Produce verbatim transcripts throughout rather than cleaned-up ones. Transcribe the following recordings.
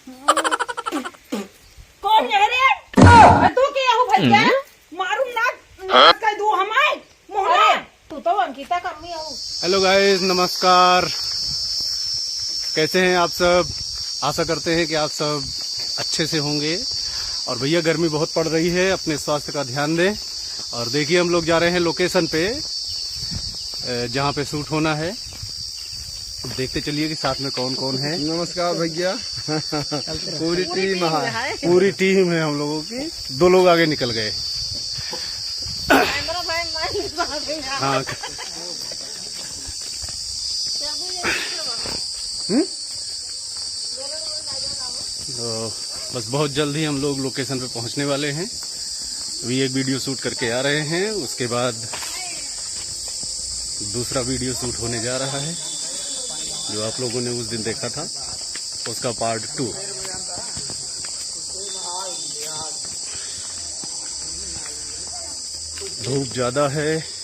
कौन है रे? अरे तू के हो भैया? हम्म? मारू ना, ना कह दू हमार मुंह में। अरे, तू तो अंकिता का अम्मी हो। Hello guys, नमस्कार। कैसे हैं आप सब? आशा करते हैं कि आप सब अच्छे से होंगे। और भैया, गर्मी बहुत पड़ रही है, अपने स्वास्थ्य का ध्यान दें। और देखिए, हम लोग जा रहे हैं location पे, अ, जहाँ पे shoot होना है। अब देखते चलिए कि साथ में कौन कौन है। नमस्कार भैया। पूरी team है। पूरी team है हम लोगों की। दो लोग आगे निकल गए। Camera man, man, हाँ। हम्म? तो बस बहुत जल्द ही हम लोग location पे पहुंचने वाले हैं। अभी एक video shoot करके आ रहे हैं, उसके बाद दूसरा video shoot होने जा रहा है, जो आप लोगों ने उस दिन देखा था, उसका part two। धूप ज़्यादा है।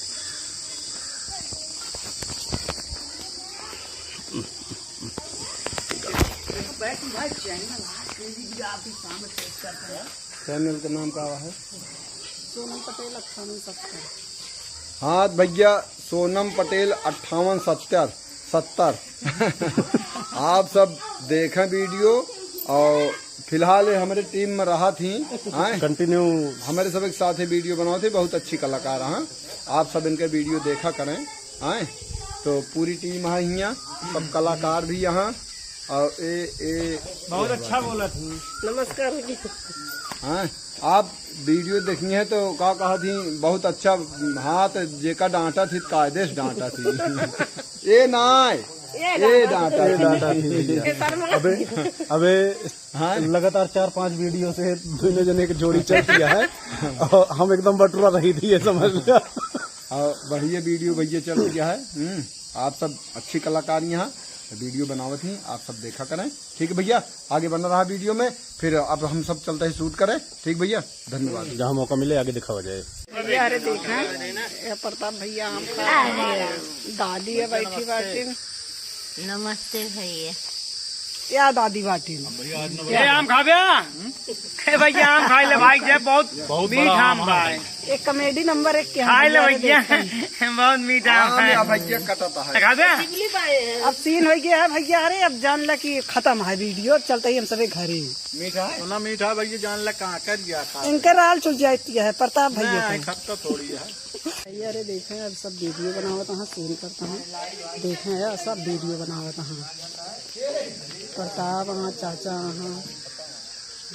Channel का नाम का है? सोनम पटेल अट्ठावन सत्तर। हाँ भैया, सोनम पटेल अट्ठावन सत्तर, सत्तर। आप सब देखें video और फिलहाल ये हमारे team में रहा थी, हैं? Continue। हमारे सब एक साथ ही video बनाओ थे, बहुत अच्छी कलाकार हैं। आप सब इनके video देखा करें, हैं? तो पूरी team है हियाँ, सब कलाकार भी यहाँ। और ए, ए, बहुत अच्छा बोला तू। नमस्कार जी। हाँ, आप video देखनी है तो का कहा थी, बहुत अच्छा हाथ जेका डांटा थी, कायदे से डांटा थी। ए नाय, ए डांटा थी। ए डांटा थी भैया। अबे, अबे, हाँ। लगातार चार पाँच video से दोनों जने की जोड़ी चल रही है और हम एकदम बटुरा रही थी, ये समझ लिया। और बढ़िया video भैया चल रही है। हम्म, आप सब अच्छी कलाकार यहाँ video बनावत ही, आप सब देखा करें। ठीक है भैया, आगे बना रहा video में, फिर अब हम सब चलते हैं shoot करें। ठीक भैया, धन्यवाद। जहाँ मौका मिले आगे दिखावा जाए। भैया, अरे देखा, ये प्रताप भैया आम खा रहे हैं। दादी है बैठी बाटिन। नमस्ते भैया। या दादी बाटिन। ए आम खाबे? ए भैया, आम खाई ले भाई, जे बहुत बहुत मीठ बड़ा आम आम है। भाई। एक comedy number एक के खाई ले भैया, बहुत मीठा आम है। या भैया कटता है। खाबे? अब scene हो गया है भैया, अरे अब जान ला कि खत्म है video, अब चलते ही हम सबे घरे। मीठा है? ना मीठा भैया, जान ला कहाँ कर गया खा। इनकर आल चुल जाती है प्रताप भैया नहीं, के। खत्ता थोड़ी है। भैया रे देखें, अब सब video बनावत हैं, scene करता है। देखें यार, सब video बनावत हैं। प्रताप हाँ, चाचा हाँ,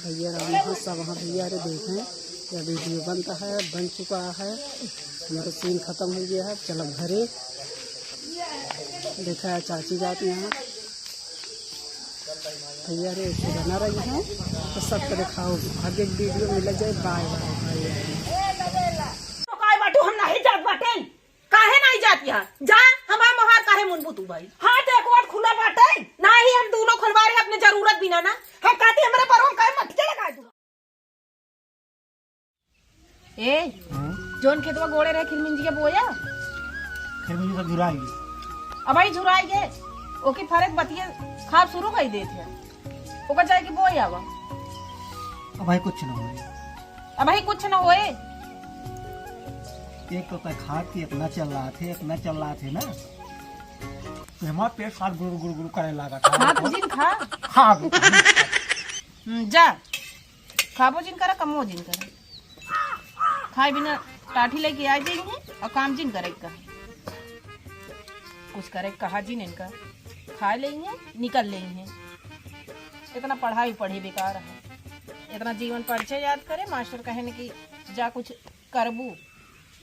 भैया राम हाँ, सब हाँ। भैया रे देखें, यह video बनता है, बन चुका है। हमारा scene खत्म हो गया है, चलो घरे। देखा है चाची जाती यहाँ। भैया रे, ऐसे बना रही है, तो सबको दिखाओ। आगे एक video मिल जाए, bye bye, bye। तो काय बाटू, हम नहीं जात बाटे, काहे नहीं जात यहाँ? जा, हमार मोहार काहे मुनबू तू भाई? हाँ, तो एक बार खुला बाटे, ना ही हम दोनों खुलवा रहे अपने जरूरत बिना ना, हम कहती हमारे परों काहे मटके लगा दू। ए, हाँ? जौन खेतवा गोड़े रहे खिरमिंजिया बोया? खिरमिंजी सब झुराई गई। अबही झुराई गए, ओकी फरक बतिये खाब शुरू कई देत है। ओकर जाए के बोए आवा। अबही कुछ न होए। अबही कुछ न होए। एक तो तय खात की इतना चल रहा थे, इतना चल रहा थे ना, तो हमारा पेट साथ गुड़ गुड़ गुड़ करे लगा था। खा तू जिन खा। खा तू। हम्म, जा। खाबो जिन करा, कमो जिन करा। खाए बिना टाठी लेके आ जाइए और काम जिन करे का। कुछ करे कहा जिन इनका। खाए लेइहे, निकल लेइहे। इतना पढ़ाई पढ़ी बेकार है। इतना जीवन परिचय याद करे, मास्टर कहे न कि जा कुछ करबू।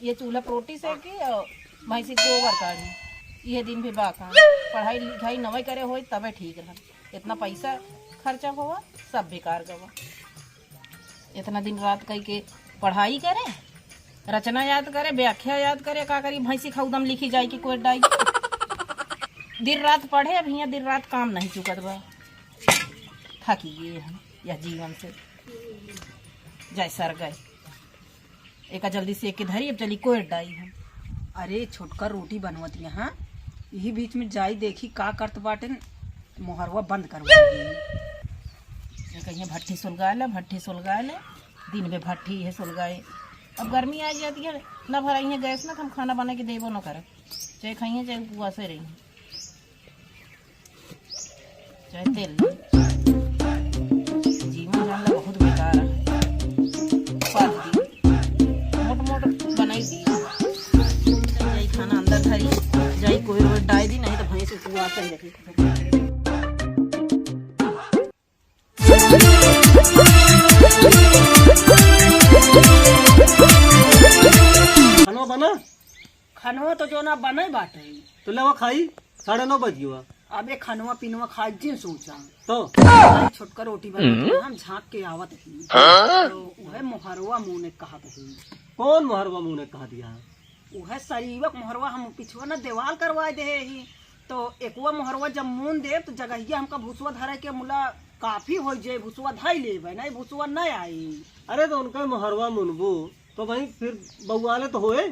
ये चूल्हा पर रोटी सेकी और भैंसी गोबर काढ़ी। ये दिन भी बा काम। पढ़ाई लिखाई नवे करे होई तबे ठीक रहा। इतना पैसा खर्चा होवा, सब बेकार गवा। इतना दिन रात कई के पढ़ाई करे, रचना याद करे, व्याख्या याद करे, का करी, भैंसी खौदम लिखी जाए कि कोई डाई। दिन रात पढ़े, अब हियाँ दिन रात काम नहीं चुकत बा। थकी गए हम यह जीवन से, जाए सर गए। एका जल्दी सेक के धरी, अब चली कोई डाई हम। अरे छोटका रोटी बनवत यहाँ, यही बीच में जाई देखी का करत बाटेन, मोहरवा बंद करवा दी। कहिए भट्ठी सुलगाए ले, भट्ठी सुलगाए ले, दिन में भट्ठी है सुलगाए। अब गर्मी आ जाती है, ना भराई है गैस ना, तो हम खाना बना के देबो ना करब, चाहे खाइए चाहे उपवासे रही। चाहे तेल ले। जीवन जान ला बहुत बेकार है। पाद दी। मोट मोट बनाई दी। जाई खाना अंदर धरी, जाई कोई रोज डाई दी, नहीं तो भैंस उपवास ही रही। खाना बना? खनवा तो जो ना बने बाटे। तो लेवा खाई, साढ़े नौ बज गया। अबे खनवा पिनवा खाई जिन सोचा। तो? अरे छोटका रोटी बना, हम झाँक के आवत ही। हाँ? तो उहे मोहरवा मुने कहत ही। कौन मोहरवा मुने कहत ही? उहे सरीवक मोहरवा हम पिछुआ ना देवाल करवाए देहे ही। तो एकवा मोहरवा जब मुन देब तो जगहिया हमका भुसवा धरे के मुला काफी होइ जाए, भुसवा धई लेबे, नहीं भुसवा नहीं आई। अरे तो उनका मोहरवा मुनबू तो भाई फिर बउआले तो होए।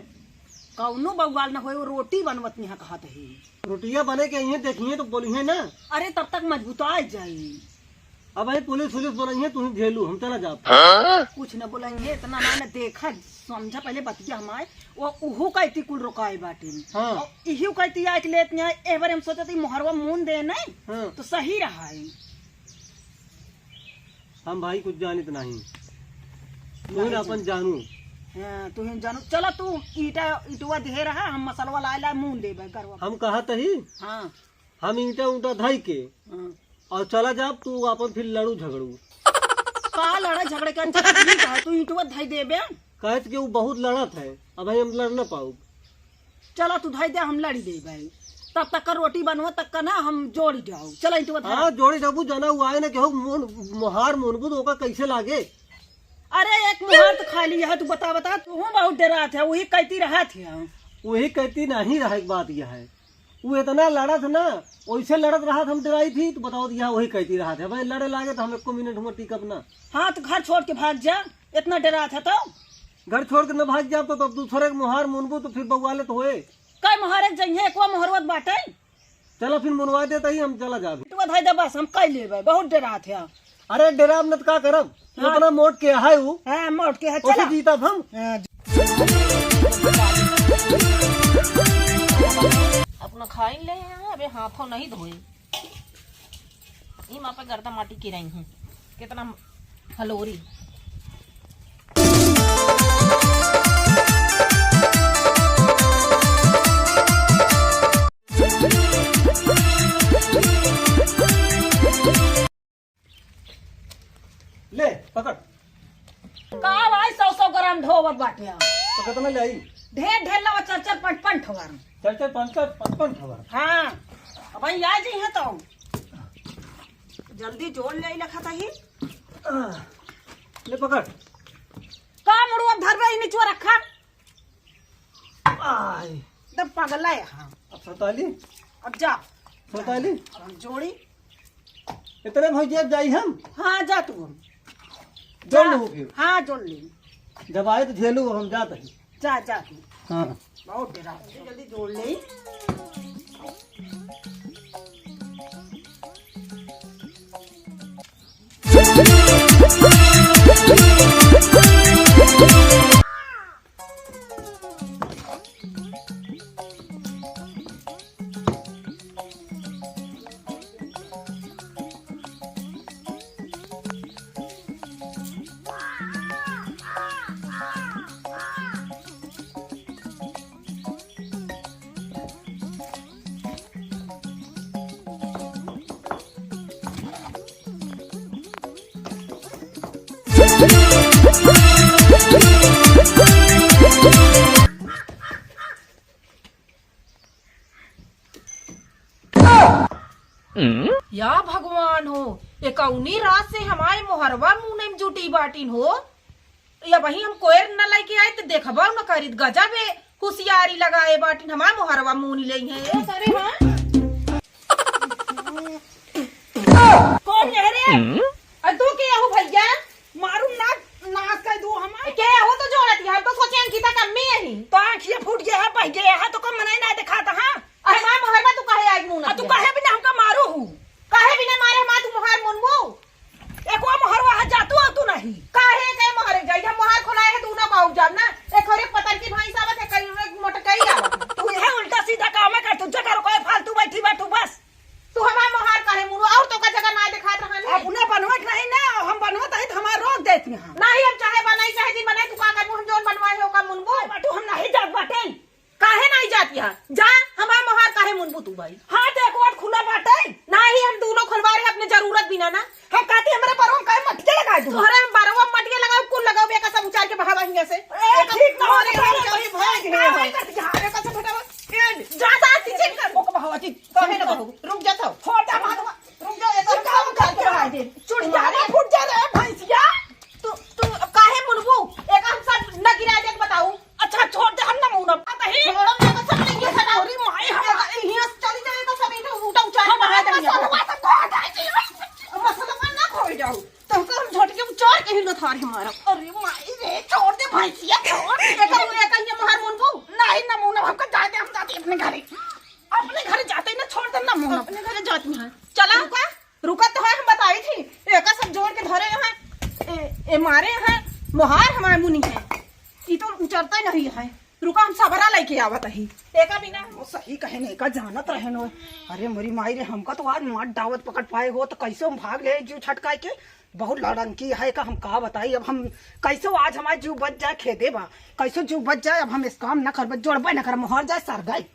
कौनो बउआल न होए, वो रोटी बनवत निहा कहत ही। रोटिया बने के अइहे देखिए तो बोलिहे ना। अरे तब तक मजबूताए जाई। अब भाई पुलिस उलिस बोलइहे, तुही झेलू, हम चला जाब। कुछ न बोलइहे, इतना ना, न देखा समझा पहले बतिया हमारे। वो उहू का इतनी कुल रोकाए बाटिन। हाँ। और इहू का इतनी आइक लेत नहीं आए, ए बार हम सोचत ही मोहरवा मुन दे नहीं, हाँ। तो सही रहा है। हम भाई कुछ जानित नहीं। तुहिन नहीं अपन जान- जानू। हाँ, तुहिन जानू। चला तू ईटा, ईटवा दे रहा, हम मसलवा लाए लाए मुन देबे गरवा। हम कहत ही। हाँ। हम ईटा ऊटा धई के हाँ। और चला जाब, तू अपन फिर लड़ू झगड़ू। का लड़ाई झगड़े के? अच्छा, ठीक है, तू ईटवा धई देबे। कहत कि वो बहुत लड़त है, अब हम लड़ न पाउब। चला तू धई दे, हम लड़ी देबे। तब तक का रोटी बनवा तक का ना हम जोड़ी जाओ। चला ईटवा धई। हाँ, जोड़ी जाबू, जना हुआ है ना कि हो मोन-, मोहार मोनबू तो ओका कैसे लागे? अरे एक मोहार तो खाली है, तू बता, बता, तू हूँ बहुत डरात है, वही कहती रहत है। वही कहती नहीं रहे, एक बात यह है। वो इतना लड़त ना, वैसे लड़त रहत, हम डराई थी, तो बताओ, यह वही कहती रहत है, भाई, लड़े लागे तो हम एको मिनट हुआ टिकब ना। हाँ, तो घर छोड़ के भाग जा, इतना डरात है तो। घर छोड़ के न भाग जाब, तो तब दूसरे के मोहार मुनबू, तो फिर बउआले तो होए। कई मोहारे के जइहे, एकवा मोहरवत बाटे। चला, फिर मुनवा देता ही, हम चला जाबे। तो बधाई दे, बस, हम कई लेबे, बहुत डरात है। अरे डेराब न त का करब? हाँ। उतना मोट के है उ। हाँ, मोट के है, ओसे चला। जीतब हम। हाँ। अपना खाइन ले हैं, अबे हाथों नहीं धोए। ई माँ पे गर्दा माटी की रही हैं। कितना हलोरी। ले, पकड़। का भाई, सौ सौ ग्राम ढोवत बाटे हम। तो कितना ले आई? ढेर ढेर लावा, चार चार पाँच पाँच ठवर। चार चार पाँच चार पाँच पाँच ठवर। हाँ, अब भाई आ जी है तो जल्दी जोड़ ले लखा तही। ले पकड़। का मुड़वा धरबे, ई निचवा रखा। आय। तब पगला है, हाँ। अब सौताली? अब जा। सौताली? अब हम जोड़ी। इतने भौजी अब जाई हम? हाँ, जा तू हम। जोड़ जा। लूँ फिर? हाँ, जोड़ ले। जब आए तो झेलू, अब हम जात ही। जा, जा तू। हाँ। बहुत डरा। जल्दी जोड़ ले। या भगवान हो, एकौनी रात से हमारे मोहरवा मुने में जुटी बाटिन हो। या वही हम कोयर न लेके आए तो देखबा न करित, गजब है हुसियारी लगाए बाटिन, हमारे मोहरवा मुन लेई है। ए, सरे माँ। कौन है रे? हम्म? आ तू के हो भैया? मारू ना, नाश कर दू हम। के हो तो जोड़त है, हम तो सोचे अंकिता कम्मी यही। तो आँखिया फूट गया है, बह गया है, तो कम मनाई ना दिखाता, हाँ? अरे माँ मोहरवा तू कहे आज मुन आ, तू कहे बिना हमका मारू हूँ? कहे बिना मारे माँ तू मोहार मुनबू? एको ना? हम कहती हमरे बरवा में काहे मटके लगाए तू? तोहरे हम बरवा मटके लगाओ, कुल लगाओ, एका सब उचार के बहावा हियां से। ए, एका ठीक ना हो तोहरे रहा है, हम कहीं भाग गए हैं। ए, एका सब हटावा। ए, जा, जा, चीजें कर। ओके, बहावा जी। काहे ना बहू? रुक जा तो। छोटा बात बा। रुक जा, एका सब उचार के बहावा दे। चुड़िया ना फूट जा रे भैंसिया। तू, तू काहे मुनबू? एका हम सब न गिरा दे, बताऊ। अच्छा, छोड़ दे, हम ना मुनब। अब ही छोड़ो, मैं तो सब नहीं ये सदा। अरे माई, हम हियां से चली जाए तो सब इधर उठा उचार के बहावा दे। सब को हटाई दे। मसलवा ना खोई जाऊ। तुमको हम झटके उचार के ही लथार के मारब। अरे माई रे, छोड़ दे भैंसिया, छोड़। एकर, एकर ये मोहार मुनबू? नहीं, ना मुनब, हमका जाए दे, हम जाती अपने घरे। अपने घरे जाते ही ना, छोड़ दे, ना मुनब। अपने घरे जाती हैं। चला। रुका, रुका तो है, हम बताई थी। एका सब जोड़ के धरे हैं। ए, ए मारे हैं, मोहार हमारे मुनी है। ई तो उचरता ही नहीं है। रुका, हम सबरा लेके आवत ही। एका बिना वो सही कहे नहीं, का जानत रहे नो। अरे मोरी माई रे, हमका तो आज मार डावत पकड़ पाए हो, तो कैसे हम भाग ले जीव छटकाए के। बहुत लड़नकी है का, हम का बताई। अब हम कैसे आज हमार जीव बच जाए, खेदे बा, कैसे जीव बच जाए। अब हम इस काम ना करबे, जोड़बे ना करब, मोहार जाए सर गए।